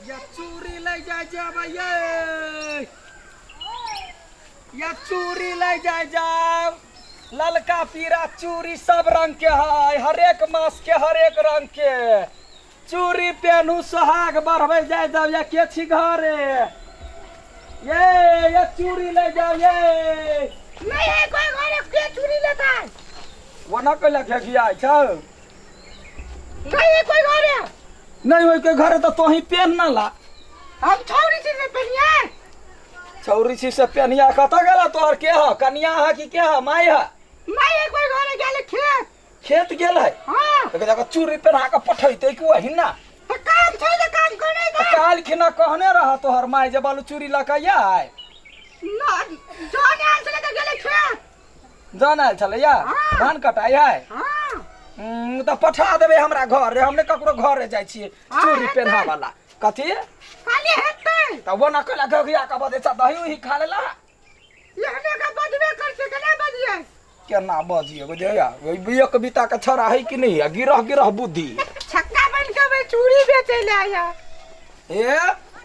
या चूड़ी लै जाय जाब ये, या चूड़ी लै जाय जाब। ललका पीरा चूड़ी सब रंग के है, हरेक मास के हरेक रंग के चूड़ी पेनू, सोहाग बढ़बै जाय जाब। या के छी घरे ये? ये चूड़ी लै जाओ ये। नहीं है कोई घरे, के चूड़ी लेता है? ओना कैला घेघिया छौ? नहीं है कोई घरे। नहीं होय के घरे तऽ तोही पेन ना ला। हम छौरी छी से पेनिया। छौरी छी से पेनिया? कतऽ गेला तोहर? के ह, कनिया ह कि के ह, माय ह? नहीं है कोई घरे, गेले खेत। खेत गेल है? हाँ। तऽ देखो, चूड़ी पेन्हा कऽ पठैतै कि वही ना? तो काम छै तऽ काम करे। तऽ काल्हि खिना कहने रह तोहर माय जे बालू चूड़ी लऽ कऽ आय। ना, जौन आयल छलै तऽ गेले खेत। जन आयल छलैया? हाँ। धान कटाइ है? हाँ। तऽ पठा देबै हमरा घर रे, हम नहि ककरो घरे जाइ छियै। हाँ, चूड़ी हेतै। पेन्हा वाला कथी? खाली हेतै। तऽ वो ना कैला घघिया कऽ बजै छ? दही उही खा लेला? एहने के बजबे करছে, केना बजिए? केना बजिए बुझैया? ओहि एक बीता के छड़ा है कि नहीं आ गिरह गिरह बुद्धि। छक्का बन के भाई चूड़ी बेचे ले आया। ए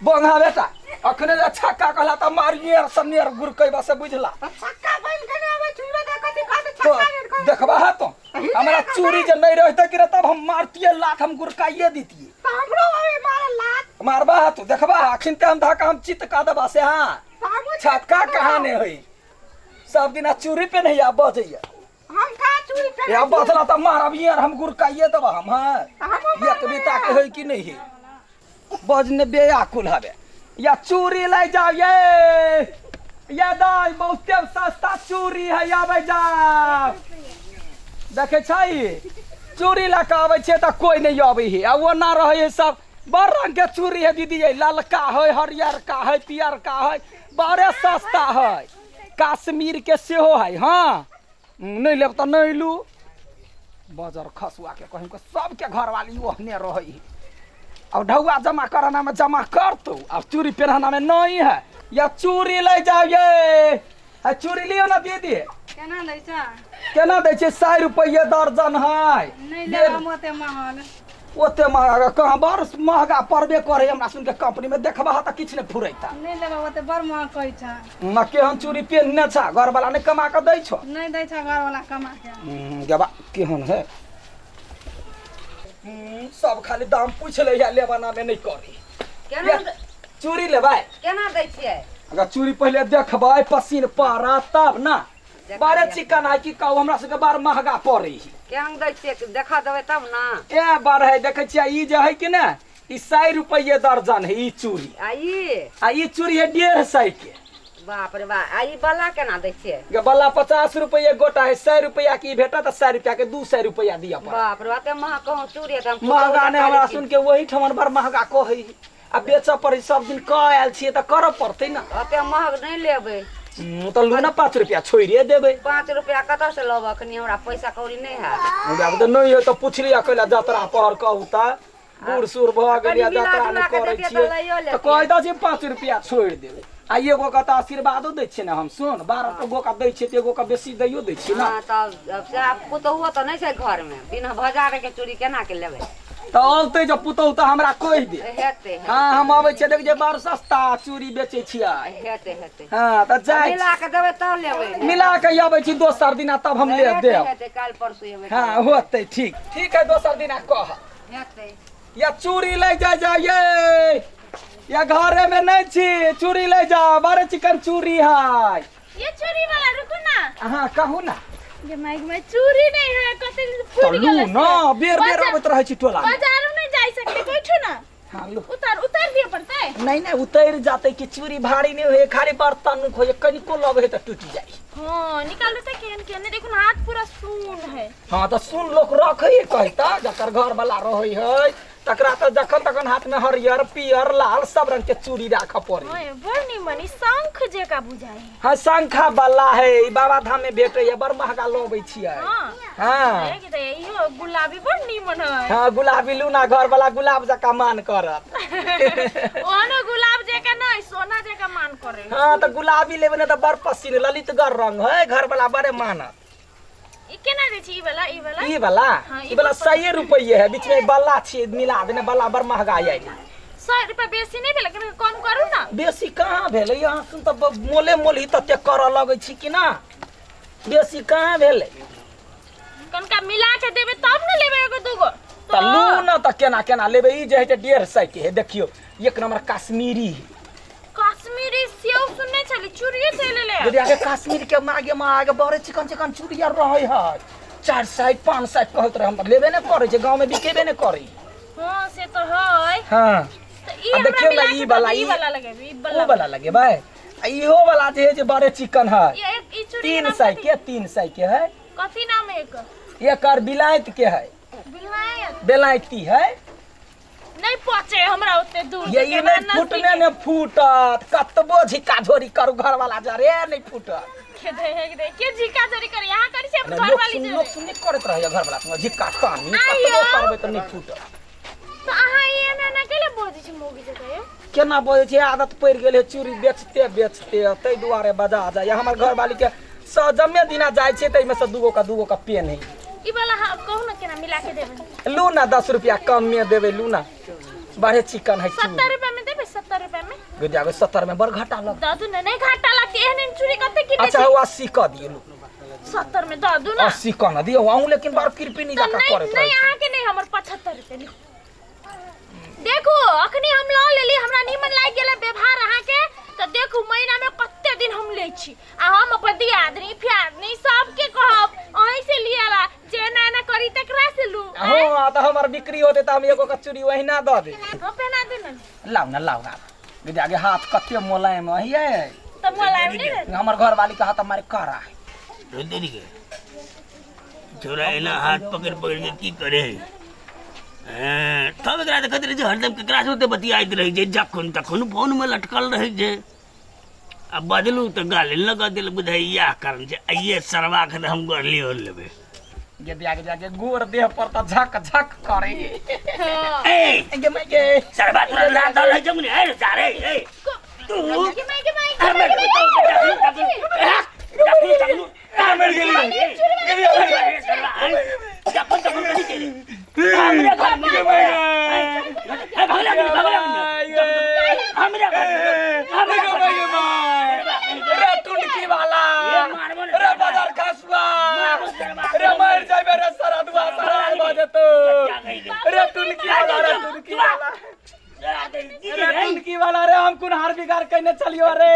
बंगा बेटा, अखने जे छक्का कहला तऽ मारिए सनेर गुरकै से बुझला। तो छक्का बन के ने आवे चूड़ी दे कथी कहते? तो छक्का ने कह। देखबा है तो हमरा चूड़ी जे नहीं रहते कि तब हम मारतिए लात, हम गुरकाइए दितिए। तो हमरो आवे मारे लात। मारबा है तू, देखबा है अखन ते हम धक्का हम चित्त का देबा से। हाँ। तो हमहूँ छक्का कहाँ ने है, सब दिना चूड़ी पे नहीं आ बजैया। हम कहाँ चूड़ी पे? या बदला तऽ मारब यार, हम गुरकाइए देबा हम। हाँ। हमहूँ एक बीता के है कि नहीं है, बजने बेआकुल हवे। या चूड़ी लै जाओ ये, ये दाई, बहुते सस्ता चूड़ी है, आबै जाओ। देखै छै, चूड़ी लऽ कऽ आबै छियै तऽ कोइ नहि अबै है आ ओना रहै है सब। बड़ रंग के चूड़ी है दीदी, ये ललका है, हरियरका है, पियरका है, बड़े सस्ता है, कश्मीर के सेहो है। हाँ, नहि लेब तऽ नहि लू। बजर खसुआ के कहीं के सबके घरवाली ओहने रहै है। और ढौआ जमा कराना में जमा करतो और चूड़ी पहनाना में नहीं है। या चूड़ी ले जाओ ये, आ चूड़ी लियो ना दीदी। केना दै छ? केना दै छै? 100 रुपये दर्जन है। नहि लेब हम ओते महग। ओते महगा कहाँ, बड़ महगा पड़बे करे हमरा सुन के कंपनी में, देखबा तऽ किछु नहि फुरैता। नहि लेब ओते, बड़ महग कहै छ। न केहन चूड़ी पेन्हने छ, घरवाला नहि कमा कऽ दै छौ? नहि दै छ घरवाला कमा के। गेबा केहन है। सब खाली दाम पूछ ले या लेवाना में नहीं करी। केना? या, चूड़ी लेबै? केना दै छियै? अगर चूड़ी पहिले देखबै, पसीन पड़त तब ना। देखा बारे लिअ। चिकन है की कहू, हमरा सबके बड़ महगा पड़ै है। केहन दै छियै, देखा देबै तब ना। ए बड़ है, देखै छियै ई जे है कि ने, ई 100 रुपये दर्जन है ई चूड़ी। आ ई? आ ई चूड़ी है 150 के। बाप रे बाप, आ ई बला केना दै छियै? गे बला 50 रुपये गोटा है। 100 रुपया के ई भेटत, 100 रुपया के 200 रुपया दिअ पड़त। बाप रे, ओते महग कहूँ चूड़ी है तऽ हम महगा नहि, हमरा पुतोहु सुन के वही ठमन बड़ महगा कहै है आ बेचऽ पड़ै। सब दिन कह आयल छियै तऽ करऽ पड़तै ने। ओते महग नहि लेबै। तऽ लू ने, 5 रुपया छोड़िए देबै। 5 रुपया कतऽ से लेब? अखनी हमरा पैसा कौड़ी नहि है। हमरा तऽ नहि है तऽ पुछलियै कैला जतरा पहर कहू तऽ बूढ़ सूढ़ भऽ कनि गेलियै, मिला जतरा जुला नहि कऽ करै देतियै छियै तऽ लैयो तऽ लेतियै। कहि दऽ जे 5 रुपया छोड़ि देबै आ एगो के तऽ आशीर्वादो दै छियै ने हम। सुन, 12 गो के दै छियै तऽ एगो के बेसी दैयो दै छियै ने। हँ, तब अब से आब पुतोहुओ तऽ नहि छै घरमे, बिना बाजारके चूड़ी केना के लेबै? तऽ औतै जब पुतहु तऽ हमरा कहि दे। हेतै। हँ, हम अबै छियै, देख जे बड़ सस्ता चूड़ी बेचै छियै। हेतै, हेतै। हँ, तऽ जाइ छी। मिला कऽ देबै तब लेबै। मिला कऽ अबै छी दोसर दिना, तब हम ले हेतै, देब। हेतै, काल्हि परसू एबै। हँ, होतै। ठीक ठीक है, दोसर दिना कह। हेतै। या चूड़ी ले जा जा ये, या घरे में नहीं छी, चूड़ी ले जा, बड़े चिकन चूड़ी है। ये चूड़ी वाला, रुकू ना। हाँ, कहू ना। ये माइक में चूड़ी नहीं है, कते दिन तो फूट लू गेल। ना, बेर बेर आबैत रहै छी टोला में। बाजार में नहीं जा सकते, बैठू ना। हाँ, लू। उतार उतार दिए पड़तै। नहीं नहीं, उतर जाते कि चूड़ी भारी नहीं होए, खाली बर्तन होए, कनिको लगे है तो टूट जाए। हाँ, निकालू तऽ केहन केहन नहीं, देखू ना, हाथ पूरा सून है। हाँ, तऽ सुन, लोक रखै है कहता, जकर घर वाला रहै है तकरा तऽ जखन तखन हाथ में हरियर पियर लाल सब रंग के चूड़ी राखऽ पड़े। हाँ, बड़ निमन, ई शंख जेका बुझाइ है। हाँ, शंखा वाला है, ई बाबा धाम में भेटै है, बड़ महगा लबै छियै। हाँ। हाँ। है कि तऽ इहो गुलाबी बड़ निमन है। हाँ, गुलाबी लूना, घर वाला गुलाब जकाँ मान करत। ओहनो गुलाब जेका नहीं, सोना जेका मान करे। हाँ, तऽ गुलाबी लेबै ने तऽ बड़ पसीन, ललितगर रंग है, घर वाला बड़े मानत। ई केना दै छी ई वाला, ई वाला? ई वाला? हाँ, ई वाला 100 रुपये है, बीच में बल्ला छियै मिला देने, बल्ला बड़ महगा आयल। 100 रुपया बेसी नहि भेलै? कनि कम करू ने। बेसी कहाँ भेलै? अहाँ सुन तऽ मोले मोलही तते करऽ लगै छी कि ना। बेसी कहाँ भेलै? कनिका मिला के देबै तब ने लेबै एगो दूगो। तऽ लू ने, तऽ केना केना लेबै? ई जे हइ छै 150 के है। देखियौ, एक नंबर कश्मीरी है। कश्मीरी सेव सुनने छली, चूड़िए चलि एलै। यदि आगे कश्मीर के मागे मागे बड़े चिकन चिकन चूड़ी आर रहै है, 400 500 कहैत रहै। हम लेबे नहि करै छै, गाँवमे बिकेबे नहि करै। हँ, से तऽ है। तऽ ई आ हमरा देखियौ ने, मिला ई के वाला, दऽ, ई वाला लगेबै, ई ओ वाला। वाला लगेबै? आ इहो वाला जे है जे बड़े चिकन है। ई चूड़ी के तीन नाम सौ कथी? के, 300 के है। कथी नाम है एकर? एकर बिलायत के है। बिलायत? बेलायती है। नहीं पचे हमरा ओते दूर। ये ई नहीं फूटने ने फूटत, कतबो झिक्का झोरी करू घर वाला जरे नहीं फूटत। के दे हे दे के झिका झोरी कर यहाँ करी से नहि, घर लोक वाली सुन जरे। लोक सुन नहि करैत रहैया घर वाला संग झिक्का तानी। आइयो। कतबो करबै तऽ नहि फूटत। तऽ अहाँ ई एना एना केले बजै छी मौगी जकाँ यौ? केना बजै छै? आदत पड़ि गेल है चूड़ी बेचते बेचते, ताहि दुआरे बजा जाइए। हमर घरवाली के सजमे दिना जाइ छै, ताहिमे से दूगो का दूगो का पेन है। ई वाला अहाँ कहू ने, केना मिला के देबै? लू ना, 10 रुपया कम में देबै। लू ना, बड़े चिकन है चूड़ी। 70 रुपया में देबै? 70 रुपया में? जाबे 70 में बड़ घाटा लग। दऽ दू ने। नहीं घाटा लगतै। एहन एहन चूड़ी कते किनै? अच्छा, वो 80 कऽ दियौ, लू। 70 में दऽ दू ने। 80 कऽ ने दियौ अहूँ, लेकिन बड़ कृपी तऽ जकाँ नहीं करैत नहीं रहै छी। अहाँके नहीं, हमर 75 रुपया लिखू। देखू, अखनी हम लऽ लेली, हमरा नीमन लागि गेलै व्यवहार अहाँके। तऽ देखू, महीना में कते दिन हम लै छी आ हम अपन दियादनी फियादनी सबके कहब अहीं से लियाला। जे एना एना करी तकरा से लू। हँ, तऽ हमर बिक्री होतै तऽ हम एगो के चूड़ी ओहिना दऽ देब। हम पहना दे ने। लाउ ने, लाउ आब। आगे हाथ कते मोलायम है। तऽ मोलायम नहीं रहत? हमर घरवाली के हाथ हमारे कड़ा है। धोतरी के छोरा एना हाथ पकड़ पकड़ के की करे हैं? तब एकरा देखैत रहै छै, हरदम केकरा से ओते बतियाइत रहै छै, जखन तखन फोन में लटकल रहै छै। आ बजलू तऽ गाली लगा देल। बुझाइ इएह कारण छै। आइए सरवा के तऽ हम गरली ओढ़ लेबै। गे दिया जाके गोर देह पर तऽ झक झक करे। ए गे मैं गे। सरवा तोरा लात दल है जमुनी ए सारे ए तू गे माय, गे माय। अरे मैं बताऊं तो जखन तखन जखन तखन मर गेली। जखन तखन कथी केली हमरे घर में? ए भगला भगला हमरे घर हमरे घर। रे टुनकी वाला, रे बाजार खसुआ, रे मर जाबे रे सरदुआ, सराद बजतो। रे टुनकी वाला, रे टुनकी वाला, रे टुनकी वाला, रे हम कुनहार बिगाड़ कइने चलियो रे।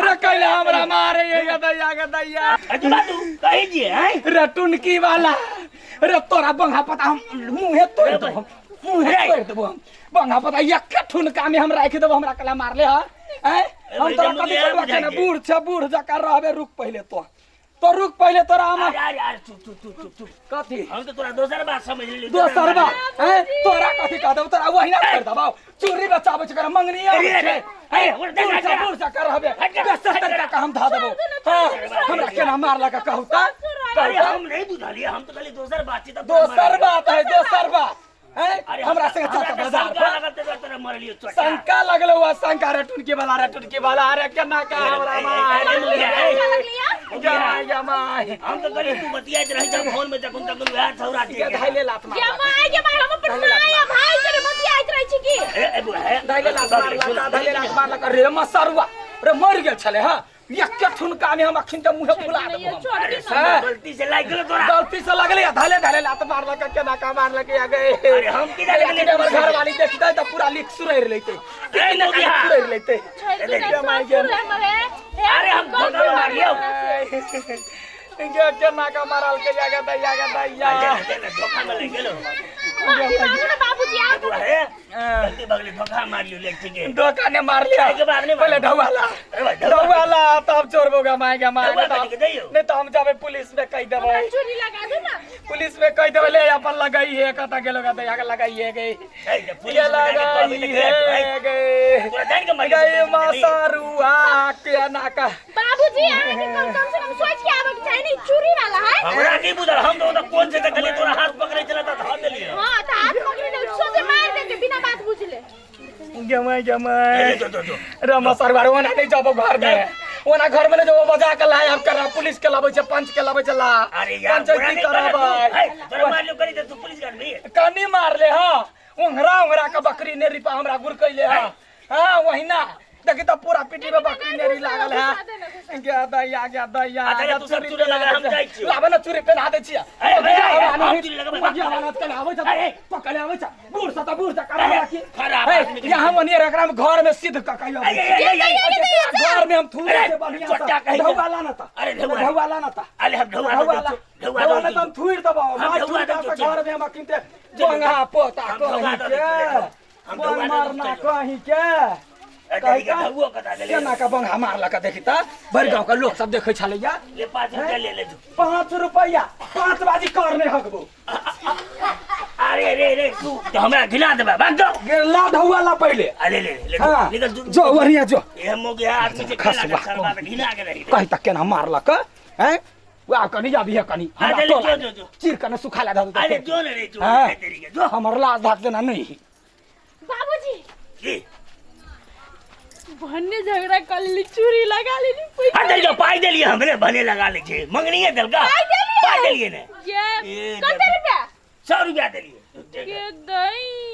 रे कैला हमरा मारे ये दैया गे दैया। कही जी हैं। रे टुनकी वाला, रे तोरा बंघा पता हम मुँहे तोड़ देबो, हम मुँहे तोड़ देबो। हम बंघा पता एक ठुनका में हम राखि देबो। हमरा कला मारले हा हैं? हम तोरा कथी करबा के ना? बूढ़ छ, बूढ़ जकाँ रहबे। रुक पहिले तो तो रुक पहिले तोरा हम। अरे अरे, चुप चुप चुप चुप चुप। कथी? हम तो तोरा दोसर बात समझ लेली। दोसर बात हैं? तोरा कथी कह देबो? तोरा वहिना कर देबो। चूड़ी बचाबै छै, मंगनी आबै छै। अरे, उड़ जा, बूढ़ जा, छ, बूढ़ जकाँ रहबे। 70 टका हम धा देबो। हाँ, हमरा केना मारलक कहू त? अरे, हम नहीं बुझलिए, हम तो खाली दोसर बातचीत। दोसर बात है, दोसर बात हैं? अरे, हमरा संगे चल त बाजार पर। तोरा मरलियो चोटा। शंका लगलो हुआ शंका। रे टुनकी वाला, रे टुनकी वाला, अरे केना का हमरा मार या my. हम तो कहली तू बतियाइत रही जब फोन में जखन तखन वएह छौरा के धाइले लात मार। गे माय, गे माय, हम अपन माय आ भाई जरे बतियाइत रहै छी की? ए ए बुआ हे। धाइले लात मारलक, धाइले लात मारलक। रे मसरुआ, रे मर गेल छले। हां, एके ठुनका में हम अखिन के मुंहे फुला देबो हम। छोड़ दे। हैं? गलती से लागि गेलो तोरा। गलती से लगले, धाले धाले लात मारलक, केना का मारलक या गए। अरे, हम की जाने गेलियै? हमर घर वाली देखतै त पूरा लिख सुरैर लेतै। ए, मोगिया। सुरैर लेतै। छोड़ दे। गे माय, गे। ससुर हमरे। अरे, हम धोखा में मारियो। गे केना का मारल के या गे दैया, गे दैया। धोखा में लागि गेलो। माफी मांगू ना बाबूजी, आओ। बुआ हे, गलती बगली धोखा मारियो ले, ठीक है। धोखा ने मार लिया। एहिके बाद नहीं। पहले ढौवाला, अरे भाई, ढौआ। ढौवाला तब चोरबोगा माएगा माए। ढौआ कथी के दैयौ? नहीं तो हम जाबे पुलिस में कह देबै। चूड़ी लगा दू ना। पुलिस में कह देबै। ले अपन लगाई है, कत गेलो दैया के लगाई है गई। ए, जे पुलिस ये में जाके कहबै लगाई तऽ किया है गई। तोरा जानि के मारि गई मासारुआ के नाका। बाबूजी, अहाँके कम कम से कम सोच के आबे के चाही ने, ई चूड़ी वाला है। हमरा नहीं बुझल, हम तो ओतऽ कोन छै तऽ खाली तोरा हाथ पकड़ै छलै तऽ धऽ देलियै। हां, तऽ हाथ पकड़ि दे, सोचे मार देते बिना बात बुझले। गमाय गमाय। ए, जो, जो, जो। रे मसरुआ रे, ओना नहीं जाबो घर में, ओना घर में नहीं जाबो। बजा के लाय, अब करा पुलिस के लाबै छै, पंच के लाबै छै, ला। अरे यार, बुरा पंचायती नहीं करऽ तू। कराबै। ए, तोरा मारलियो करी तऽ तू पुलिस गाड़ी कनी मारले। हाँ, ओंघरा ओंघरा के बकरी नेरी पर हमरा गुरकैले है। हाँ वही ना, देखी तो पूरा पीठी में बकरी नेरी लागल है। गया दैया, गया दैया। अच्छा, तू सब चूड़ी लगा, हम जाइ छियौ। लाबे ना, चूड़ी पहना दै छियै। अरे, अरे, अरे, हम चूड़ी लगबै। आबै छ, पकड़े आबै छ, बूढ़ सँ तऽ बूढ़ सँ करा की खराब आदमी के। यहाँ ओनिये एकरा में घर में सिद्ध कऽ कहियो। अरे, अरे, अरे, अरे, घर में हम थूरे अरे, के बढ़िया चोटा से कहीं ढौआ लाना ता। अरे, ढौआ। ढौआ लाना ता। अरे, हम ढौआ ढौआ दऽ ला। दै छियौ, ढौआ ढौआ दऽ ला तऽ हम थूरि देबौ। हम माय ढौआ थूरि दऽ दऽ दै छियौ। घर में हम अखिनते बोंगा पोता हम ढौआ कहीं दऽ दै के छियौ, हम ढौआ बोंग दऽ दै मारना छियौ। कहीं के। अरे, ढौआ कता देले? केना के बोंगा मारलक देखी तऽ भरि गाँव के लोक सब देखै छलैया। ले, 5 रुपया ले ले जो। 5 रुपैया 5 बाजी कर नहि हकबो। अरे रे रे, तू तो हमरा घिना देबे, भाग जाओ। ला ढौआ ला पहिले। अरे ले ले, हाँ निकल तू। जो बढ़िया जो। ये मोगे आदमी से खस खेला वाह। के सरवा घिना के रही। कही तक केना मारलक हैं? वाह, कनी जाबी है कनी। हाँ, हमरा चल, टोला जो, जो, जो। चीर कने सुखा ला दे। अरे जो ने रे, जो हाँ। ने तेरी के जो। हमर लाज धाक देना नहीं। बाबूजी। की? भन्ने झगड़ा कर लेली, चूड़ी लगा लेली, पैसा। हाँ, जो पाई देलिए, हमरे भने लगा ले छे, मंगनीए देलका। पाइ देलिए? पाई देलिए ने। ये ये कते रुपया? 100 रुपया देलिए। के दई।